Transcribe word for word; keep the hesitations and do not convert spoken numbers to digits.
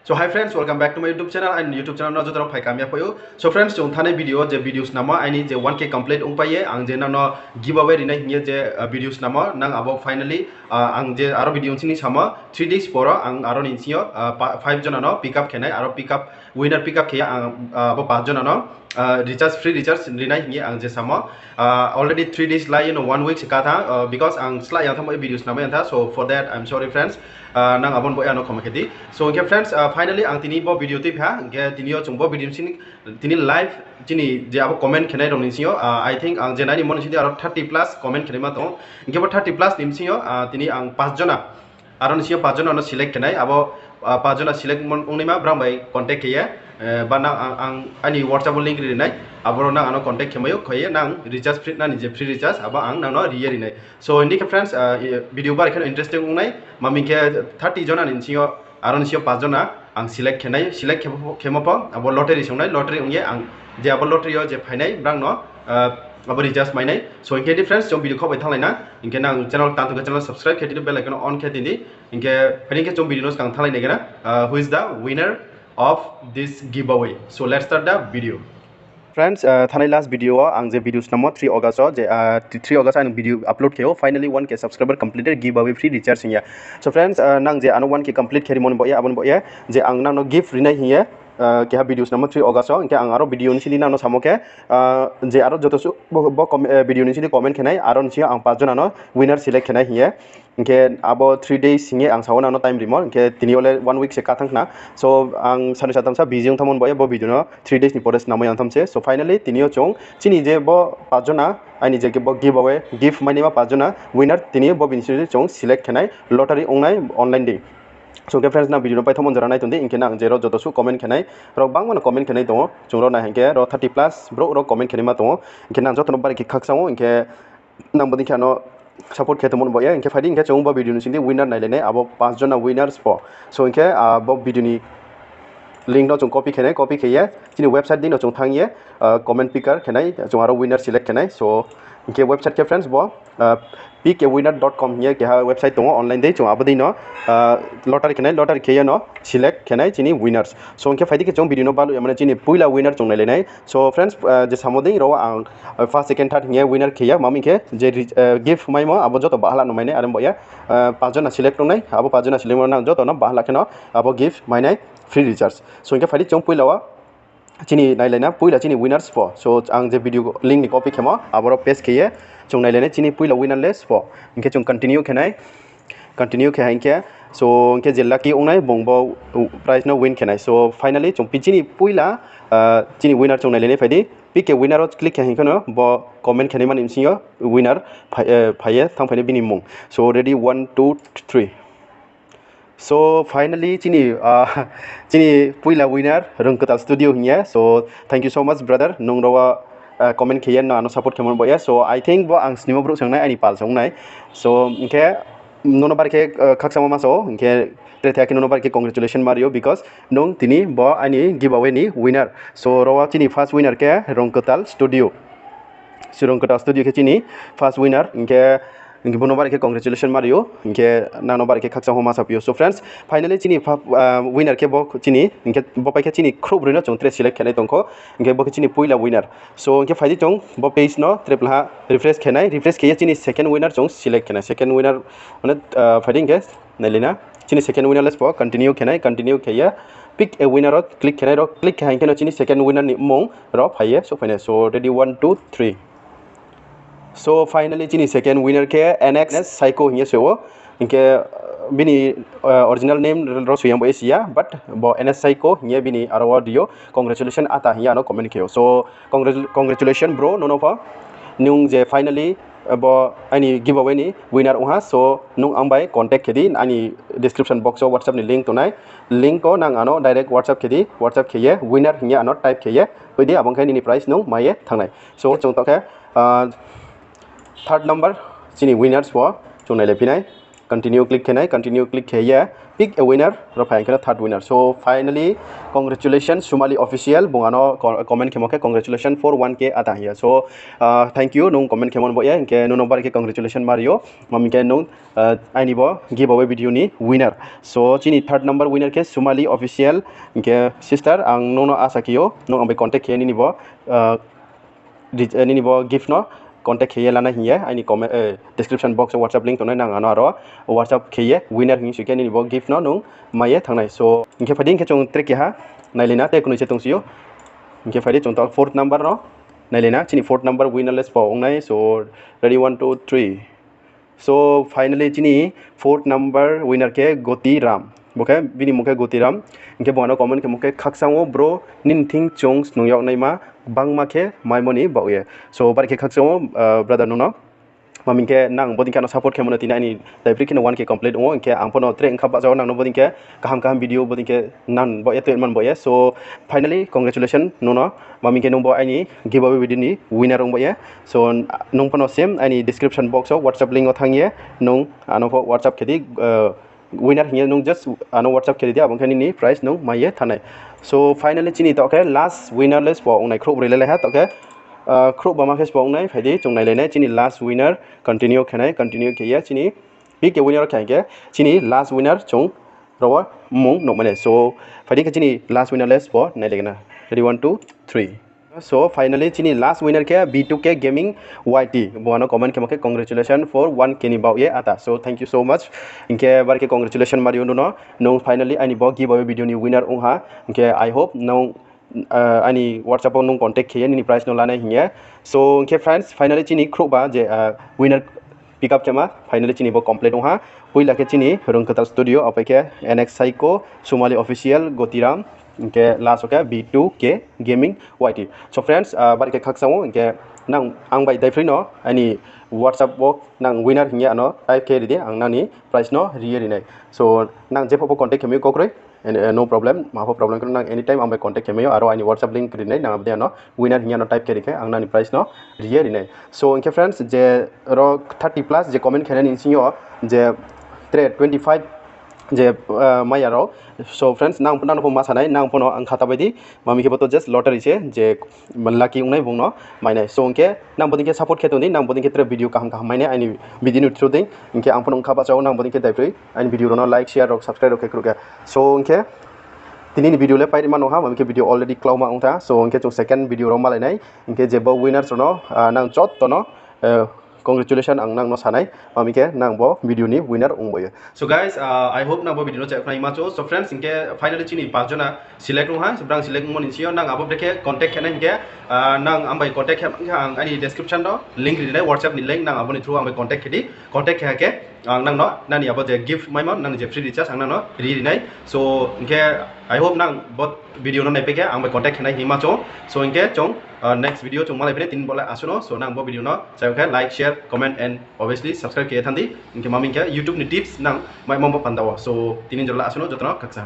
So hi friends, welcome back to my YouTube channel. Aini YouTube channel no joto no phai kaham ya phai ou. So friends, chung thanai video je video snamo aini je one K complete ongpai ye ang je nang no giveaway rinai hing ye je video snamo, nang abo finally, ang je aro video sini samo three days poro ang aro ni sing yo five jona no pick up khe nai, aro pick up, winner pick up khe ye ang abo paanch jona no recharge, free recharge rinai hing ye ang je samo. Already three days lai ye no one week se ka tha, because ang slah yang tha mo video snamai yang tha, so for that I'm sorry friends. Nang abo ni bo ya no khoma khe di. So hing khe friends, finally ang tini bo video tui pha, hing khe tini yo chung bo video sini, tini live chini je abo comment khenai rao ni sing yo, I think ang je nai ni mo ni sing di aro thirty plus comment khenaima tong ou. Hing khe bo thirty plus ni bsing yo tini ang paanch jona, aro ni sing yo paanch jona no select khenai, abo paanch jona select ongnaima brang bai contact khe ye, ba nang ang aini WhatsApp wo link ri ri nai, aboro nang ano contact khe mai ou, khe ye nang recharge free, nani je free recharge abo ang nang no ri ye ri nai. So hing khe friends, video bari khe no interesting ong nai, ma hing khe thirty jona ni bsing yo, aro ni sing yo paanch jona ang select khe nai, select khemo pho abo lottery se ong nai, lottery ong ye ang je abo lottery yo je phainai brang no abo recharge mai nai. So hing khe di friends, chung video kho bai thannglai na, hing khe nang channel tang tong khe channel subscribe khe di, bell icon on khe di. Hing khe phai di, hing khe chung video no skang thannglai nai khe na, who is the winner of this giveaway? So let's start the video. Friends, thanai last video wo ang je video snamo three August wo je, three August wo ang video upload khe ou, finally one K subscriber completed, giveaway free recharge hing ye. So friends, nang je ano one K complete khe rimo ni bo ye, abo ni bo ye, je ang nang no gift rinai hing ye keha video snamo three August wo, hing khe ang aro video ni sing di nang no samo khe, je aro joto suh bo video ni sing di comment khe nai, aro ni sing yo ang paanch jona no winner select khe nai hing ye. Hing khe abo three days hing ye ang sa wo nang no time rimo, hing khe tini yo le one week se ka thanng khna. So ang sanoi satham sa busy ong thanngmo ni bo ye bo video no three days ni pore snamai yang tham se. So finally tini yo chung chini je bo paanch jona, aini je bo giveaway, gift mai naima paanch jona winner tini bo bini sing di chung select khe nai, lottery ong nai online di. So hing khe friends, nang video no paithomo jora nai tong di, hing khe nang je ro joto suh comment khe nai, ro bangma no comment khe nai tong ou, chung ro nai hing khe ro thirty plus brouh ro comment khe naima tong ou, hing khe nang joto no bari khe khakchang ou, hing khe nang bodei khe ano support khe tongmo ni bo ye, hing khe phai di, hing khe chung bo video ni sing di winner nailai nai, abo paanch jona winners pho. So hing khe bo video ni link no chung copy khe nai, copy khe ye chini website dei no chung thanng ye comment picker khe nai, chung aro winner select khe nai. So hing khe website khe friends bo, pick a winner dot com hing ye keha website tong ou online dei, chung abo dei no lottery khe nai, lottery khe ye no select khe nai chini winners. So hing khe phai di khe chung video no baluh ya mane chini poila winner chung nailai nai. So friends, je samo dei ro ang first, second, third hing ye winner khe ya, ma hing khe je gift maimo abo joto bahala no mai nai, are bo ye paanch jona select ong nai, abo paanch jona select ong nai, joto no bahala khe no abo gift mai nai, free recharge. So hing khe phai di chung poila wo chini nailai na, poila chini winners pho. So ang je video link ni copy khemo aboro paste khe ye chung nailai nai chini poila winner le sbo. Hing khe chung continue khe nai. Continue khe ha hing khe, so hing khe je lucky ong nai bung bo prize no win khe nai. So finally chung chini poila chini winner chung nailai nai, phai di. Pick a winner wo click khe hing khe no bo comment khe naima ni bsing yo winner phai ye thanngphai nai bini mmung. So ready, one, two, three. So finally chini poila winner Rung Kwtal Studio hing ye. So thank you so much brother, nung ro wo comment khe ye no ano support khemo ni bo ye. So I think bo ang snimo brouh se ong nai, aini pal se ong nai. So hing khe nono bari khe khakchangmo ma sa ou, hing khe tre thai khe nono bari khe congratulation ma ri ou, because nung tini bo aini giveaway ni winner. So ro wo chini first winner khe Rung Kwtal Studio. So Rung Kwtal Studio khe chini first winner, hing khe bono bari khe congratulation ma ri ou, hing khe nang no bari khe khakchangmo ma saphi ou. So friends, finally chini winner khe bo chini, hing khe bo pai khe chini khrouhbroi no chung tre select khe nai tong kho, hing khe bo khe chini poila winner. So hing khe phai di chung bo page no tre plaha refresh khe nai, refresh khe ye chini second winner chung select khe nai, second winner mane phai di hing khe nailai na. Chini second winner le sbo continue khe nai, continue khe ye pick a winner wo click khe nai, ro click khe ha hing khe no chini second winner ni mmung ro phai ye souhphai nai. So ready, one, two, three. So finally chini second winner khe N X Saiko hing ye se ou, hing khe bini original name ro soi yang bo si ya, but bo N S Saiko hing ye bini aro wo ri ou, congratulation ata hing ye ano comment khe ou. So congratulation bro, nono pho nung je finally bo aini giveaway ni winner ong ha. So nung ang bai contact khe di, aini description box wo WhatsApp ni link tongnai, link wo nang ano direct WhatsApp khe di, WhatsApp khe ye winner hing ye ano type khe ye hoi di, abo ong khe nini prize nung mai ye thanng nai. So chung tong khe third number chini winners pho chung nailai phi nai. Continue click khe nai, continue click khe ye pick a winner ro phai hing khe no third winner. So finally, congratulations Sumali Official, bung ano co-, comment khemo khe congratulations for one K ata hing ye. So thank you nung comment khemo ni bo ye, hing khe nung no bari khe congratulations ma ri ou, ma hing khe nung aini bo giveaway video ni winner. So chini third number winner khe Sumali Official, hing khe sister, ang nung no asa khe ou nung ang bai contact khe nini bo nini bo gift no contact khe ye lanai hing ye, aini description box wo WhatsApp link tongnai, nang ano aro WhatsApp khe ye winner hing soi khe nini bo gift no nung mai ye thanng nai. So hing khe phai di, hing khe chung tre keha nailai na, te knoi se tongsi ou. Hing khe phai di chung taoh fourth number no nailai na, chini fourth number winner le sbo ong nai. So ready, one, two, three. So finally chini fourth number winner khe Goti Ram. Bo khe bini mung khe Goti Ram. Hing khe bung ano comment khemo khe, khakchang wo bro, nini thing chung snung yag naima bangma khe maimo ni baoh ye. So bari khe khakchang wo brother nung no. Ma hing khe nang bodei khe ano support khemo no tini aini daiphroi khe no one K complete ong ou, hing khe ang pho no tre ongkha bahcha wo nang no bodei khe kaham kaham video bodei khe nang baoh ye tui man baoh ye. So finally congratulations nung no. Ma hing khe nung bo aini giveaway video ni winner ong baoh ye. So nung pho no same aini description box wo WhatsApp link wo thanng ye nung ano pho WhatsApp khe di, winner hing ye nung just ano WhatsApp khe ri di, abo ong khe nini prize nung mai ye thanng nai. So finally chini taoh khe last winner le sbo ong nai, khrouhbroi le lai ha, taoh khe khrouhbama khe sbo ong nai. Phai di chung nailai nai chini last winner, continue khe nai, continue khe ye chini pick a winner khe hing khe chini last winner chung ro wo mmung nuhmai nai. So phai di khe chini last winner le sbo nailai na. Ready, one, two, three. So finally chini last winner khe B two K Gaming Y T. Bung ano comment khemo khe congratulations for one K ni baoh ye ata. So thank you so much. Hing khe bari khe congratulations ma ri ou nung no. Nung finally aini bo giveaway video ni winner ong ha. Hing khe I hope nung aini WhatsApp wo nung contact khe ye nini prize no lanai hing ye. So hing khe friends, finally chini khrouhba je winner pick up khema finally chini bo complete ong ha. Poila khe chini Rungkhatal Studio, apai khe N X Saiko, Sumali Official, Gotiram, hing khe last wo khe B two K Gaming Y T. So friends, bari khe khakchang ou, hing khe nang ang bai daiphroi no aini WhatsApp wo nang winner hing ye ano type khe ri di, ang nang ni prize no ri ye ri nai. So nang jepho pho contact khe mai ou, kau kroi, no problem, ma pho problem khe nang anytime ang bai contact khe mai ou, aro aini WhatsApp link ri nai, nang abo dei ano winner hing ye ano type khe ri khe ang nang ni prize no ri ye ri nai. So hing khe friends, je ro thirty plus je comment khe nai ni bsing yo je tre twenty five je mai ya rao. So friends, nang, nang no pho ma sa nai, nang pho no ang khata bai di, ma hing khe bo to just lottery se, je lucky ong nai bung no mai nai. So hing khe nang bodei khe support khe tong di, nang bodei khe tre video kaham kaham mai nai aini video ni through dei. Hing khe ang pho no ongkha bahcha ou nang bodei khe daiphroi aini video rao no like, share rao, subscribe rao khe khruh khe. So hing khe tini ni video le pairi ma no ha, ma hing khe video already klauma ong tha. So hing khe chung second video rao malai nai. Hing khe je bo winners rao no nang joto no congratulation ang nang no sa nai, ma hing khe nang bo video ni winner ong bai ou. So guys, I hope nang bo video no chekhnai ma chu. So friends, hing khe finally chini pach jona select ong ha, brang select ongmo ni bsing yo nang abo brekhe contact khe nai hing khe, nang ang bai contact khe khe ang aini description no link ri nai, WhatsApp ni link, nang abo ni through ang bai contact khe di, contact khe ha khe ang nang no nang ni abo je gift maimo, nang ni je free recharge ang nang no ri ri nai. So hing khe I hope nang bo video no naipai khe ang bai contact khe nai hing ma chu. So hing khe chung next video chung malai phi nai, tini bo le asuh no. So nang bo video no chayag khe like, share, comment and obviously subscribe khe ye thanng di. Hing khe ma hing khe YouTube ni tips nang maimo bo panda wo. So tini jora le asuh no, joto no khakchang.